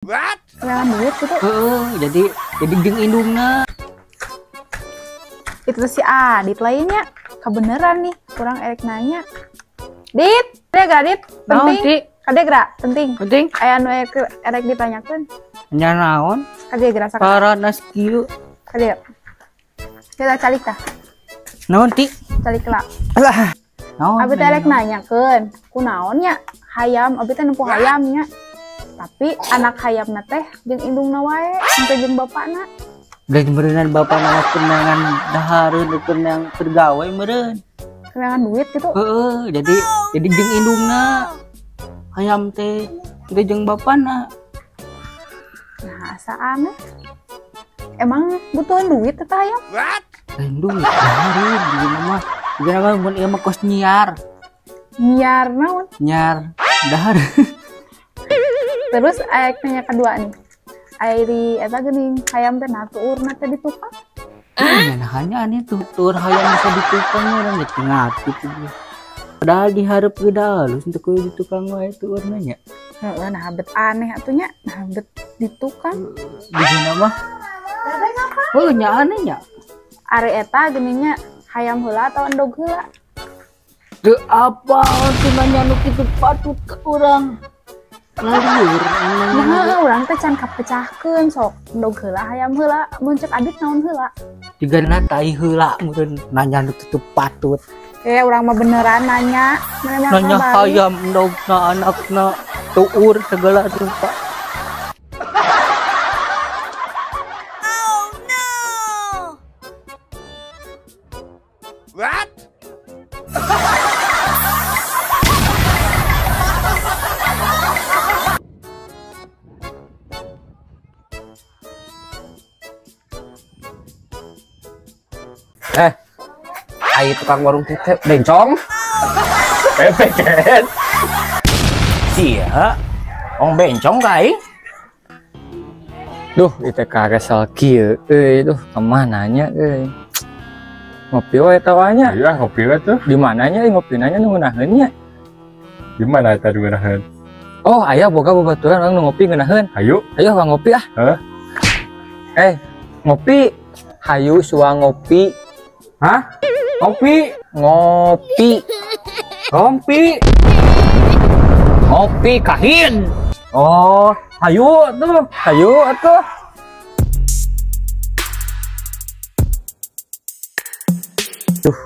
What? Neangan duit gitu. Heeh, jadi jeung indungna. Itu si Adit lainnya kebeneran nih, kurang erek nanya. Dit, kade geura Dit? Penting. Kade geura, penting. Penting. Aya nu erek ditanyakeun. Nya naon? Kade geura sakali. Paranas kieu. Kade. Kita calik tah. Naon ti? Calik lah. Alah. Naon? Abi teh erek nanyakeun, kunaon nya hayam, abi teh nempo hayam nya. Tapi anak hayamna teh jeung indungna wae, henteu jeung bapakna. Dan meureunnan bapakna mah kenangan dahareun, kenang keur gawe meureun. Kenangan duit gitu. Heeh, jadi jeung indungna hayam teh teu jeung bapakna. Nah, asa aneh. Emang butuhan duit teh hayam? What? Lain duit dahareun ieu mah. Ieu mah mun ieu mah kos nyiar. Nyiar naon? Nyiar dahareun. Terus aya nanya kedua nih. Airi eta geuning hayam teh nah tuurna teh di tukang. Iya, nah hanya aneh tuh tuur hayam bisa di tukang urang geus ngerti tuh. Padahal dihareup ge da alus teu kudu di tukang wae tuurna nya. Heeh, nah bet aneh atuh nya, nah bet di tukang. Di dina mah. Oh, nya aneh nya. Ari eta geuning nya hayam heula atawa endog heula? Teu apa tuh nanya nu kitu patut ka urang. Lieur, nah, urang teh can kapecahkeun sok endog heula hayam heula mun cek Adit naon heula. Jigana tai heula meureun nanya nu kitu patut. Eh urang mah beneran nanya, nanya hayam endogna anakna tuur segala rupa. Oh no. What? Ai tukang warung teh bencong. Pepeket. Sia, ong bencong ka aing. Duh, ieu teh karesel kieu euy, duh kemana nya euy. Ngopi we eta wae nya. Iya, ngopi we tuh. Di mana nya ngopina nya nu ngeunaheun nya? Di mana eta nu ngeunaheun? Oh, aya boga babaturan urang nu ngopi ngeunaheun. Hayu. Ayo urang ngopi ah. Heuh. Ngopi. Hayu suang ngopi. Hah? Ngopi, ngopi, ngopi, ngopi kahin. Oh, hayu tuh, hayu atuh. Duh,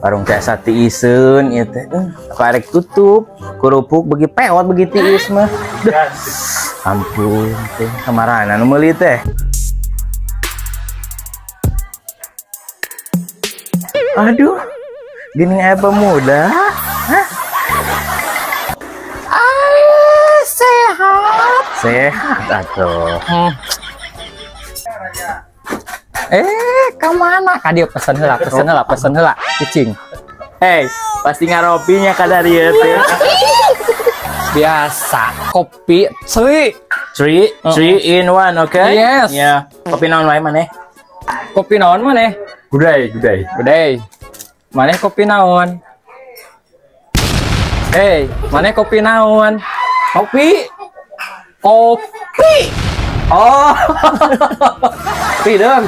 warung teh asa tiiseun ieu teh. Karek tutup, kerupuk bagi pewot bagi tiis mah. Duh. Ampun teh, kamarana nu meuli teh. Aduh, gini aya pemuda. Hah? Ah, sehat. Sehat atuh. Ka mana? Ka dieu pesen heula, pesen heula, pesen heula. Cicing. Hei, pasti ngaropinya ka dari ieu teh. Biasa, kopi three. Three in one, oke? Okay? Yes. Ya. Kopi naon wae maneh? Kopi naon maneh? Gudai, gudai. Gudai. Maneh kopi naon? Hei, maneh kopi naon? Kopi. Kopi. Oh. Kopi dong.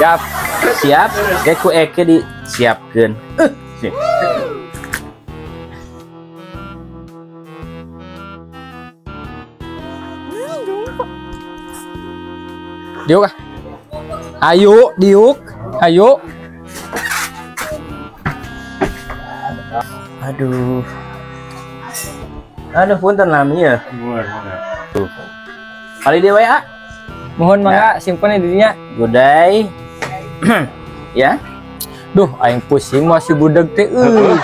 Siap. Siap. Ge ku Eke disiapkeun. Sip. Diuk ah. Ayo, diuk. Ayo. Aduh. Aduh, punten lami ya. Tuh. Kali dia WA. Mohon mangga simpen di dinya. Gudai. Ya. Duh, aing pusing masih budeg teh euy.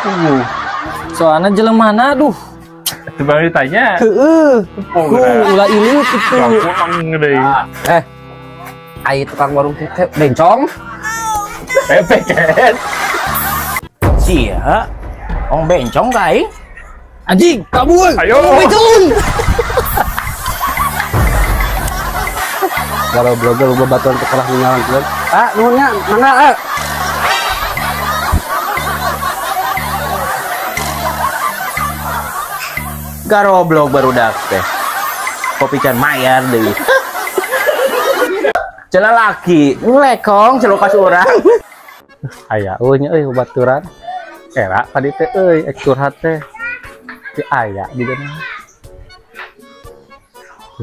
Soalna jelemana duh. Teu bang ditanya. Heeh. Ku ulah ilu kitu. Ai tukang warung teh bencong. Pepeket. Sia, ong bencong ka aing. Anjing, kabur. Ayo. Bencong. Kalau blogger loba batuan teh kalah nyalan. Ah, nuhun nya, mangga ah. Garoblog barudak teh. Kopi can mayar deui. Cenah laki, ngelekong celukas urang. Aya euy nya euy baturan. Era tadi teh euy ek curhat teh. Si aya di dieu.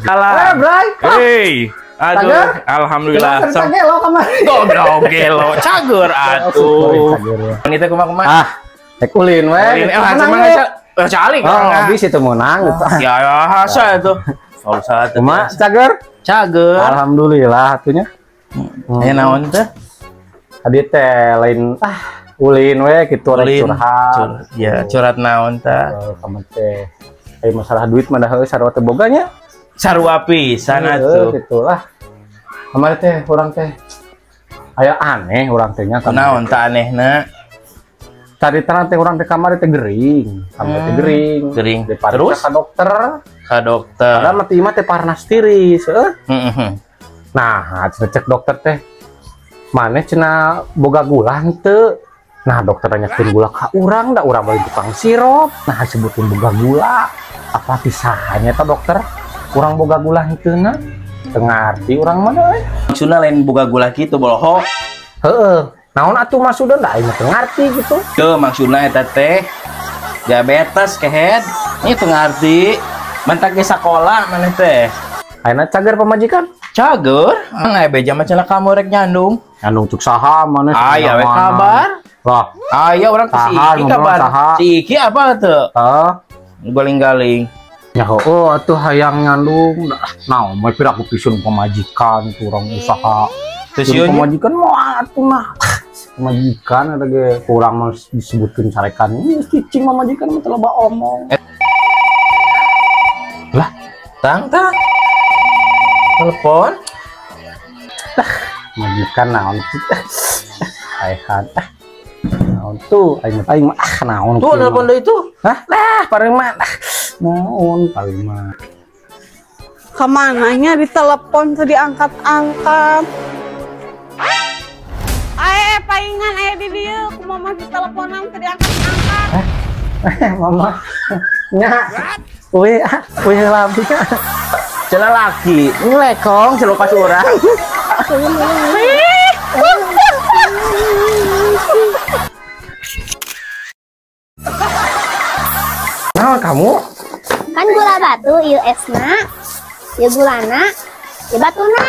Salah. Bray. Hei. Aduh, alhamdulillah. Gelo kamari. Goblok gelo, cager atuh. Ini teh kumaha-kumaha? Ah, ek ulin we. Ulin eh calik. Oh, habis itu menang gitu. Ya, hasa itu. Oh, salah teh. Kumaha cager? Cager. Alhamdulillah atunya. Aya naon teh? Tadi teh lain ulin we kitu rek curhat. Ya, curhat naon teh? Kamu teh aya masalah duit mah dah heuh sarua teh boga nya. Sarua pisan atuh. Gitulah. Kamari teh urang teh aya aneh urang teh nya. Naon teh anehna? Tadi terang teh urang teh kamari teh gering, kamari teh gering. Gering. Terus ka dokter. Ka dokter. Padahal mah teh parnas tiris, heuh. Heeh. Nah, cek dokter teh maneh cenah boga gula henteu. Nah, dokter nanyakeun gula ka urang, da urang bari tukang sirup. Nah, sebutin boga gula. Apa pisahnya teh dokter? Kurang boga gula henteuna teu ngarti urang mah euy. Maksudna lain boga gula kitu bohong. Heeh. Naon atuh maksudna da aing mah teu ngarti gitu. Teu maksudna eta teh diabetes kehed. Ini teu ngarti. Mentak ge sakola maneh teh. Ayeuna cager pamajikan? Cager. Aya beja mah cenah kamu rek nyandung. Nyandung cuk saha maneh? Aya we kabar. Lah, aya urang ke si Iki kabar. Si Iki apa teu? Heeh. Galing-galing. Ya oh atuh hayang nyandung. Nah, mah piraku pisun pamajikan kurang usaha. Terus pamajikan moal atuh mah. Pamajikan ada ge kurang mah disebutkeun carekan. Geus cicing pamajikan mah teu loba omong. Lah, tang tang. Telepon. Tah, pamajikan naon sih? Aehan. Naon tuh aing mah naon. Tuh telepon deui tuh. Hah? Lah, paling mah. Naon paling mah. Kemananya ditelepon tuh diangkat-angkat. Ae paingan ae di dieu kumaha mah diteleponan teu diangkat-angkat. Mama. Nya. Uy, uy lampu. Cenah laki, ngelekong celukas urang. Naon kamu? Kan gula batu ieu esna, ieu gulana, ieu batuna.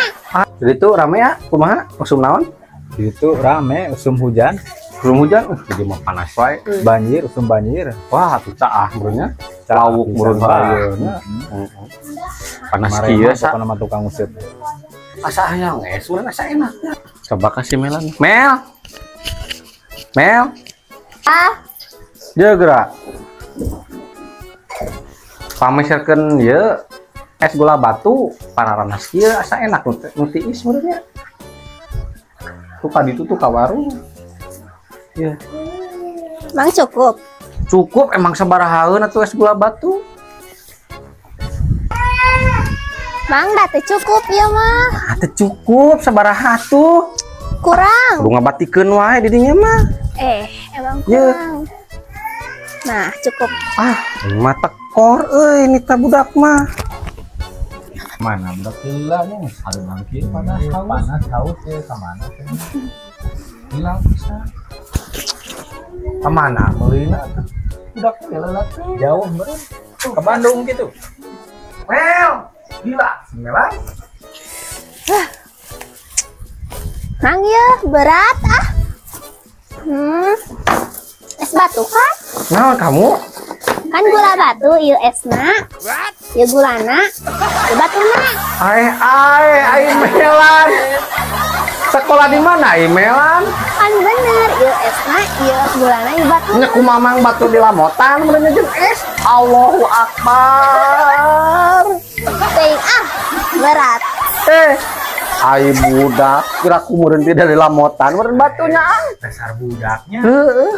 Jadi tuh rame ya, kumaha? Usum naon? Itu rame, usum hujan. Usum hujan, jadi mah panas wae. Banjir, usum banjir. Wah, atuh caah meureunnya. Lawuk meureun bayeuna. Panas kieu sa nama tukang useup. Asa hayang es, urang asa enak. Coba kasih Melan. Mel. Mel. Ah. Jeung geura. Pameserkeun ieu es gula batu panaranas kieu asa enak nu tiis meureun nya. Tuh ka ditu tuh ka warung. Ieu. Mang cukup. Cukup emang sabarahaeun atuh es gula batu. Mang da teu cukup ieu mah. Ah teu cukup sabaraha atuh. Kurang. Kudu ngabatikeun wae di dinya mah. Emang kurang. Yeah. Nah, cukup. Ah, mah tekor euy nita budak mah. Mana budak gila nya sareng kieu panas haus. Panas haus teh ka mana teh? Hilang pisan. Ka mana meulina teh? Budak gila teh. Jauh meureun. Ke Bandung gitu. Mel, gila, Melan. Mang ieu berat ah. Es batu kan? Naon kamu? Kan gula batu ieu esna, ieu gulana, ieu batuna. Ae ae ai Melan. Sekolah di mana ai Melan? Kan bener ieu esna, ieu gulana, ieu batuna. Nya kumamang batu di lamotan meureun jeung es. Allahu akbar. Teuing ah, berat. Ai budak kira ku meureun teh dari lamotan meureun batunya ah. Dasar budaknya. Heeh.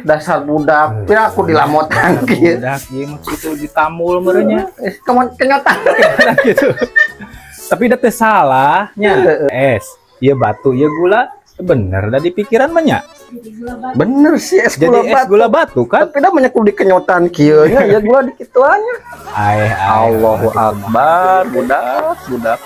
Dasar budak, kira aku di lamotan kieu. Budak ieu mah kitu ditambul meureun nya. Kamu kenyataan gitu. Tapi da teh salah nya. Es, ieu batu, ieu gula, bener da di pikiran mah nya. Bener sih es Jadi gula es batu. gula batu kan? Tapi dah banyak kudu dikenyotan kieu nya ya gula dikituannya. Aeh, aeh. Allahu Akbar, budak, budak.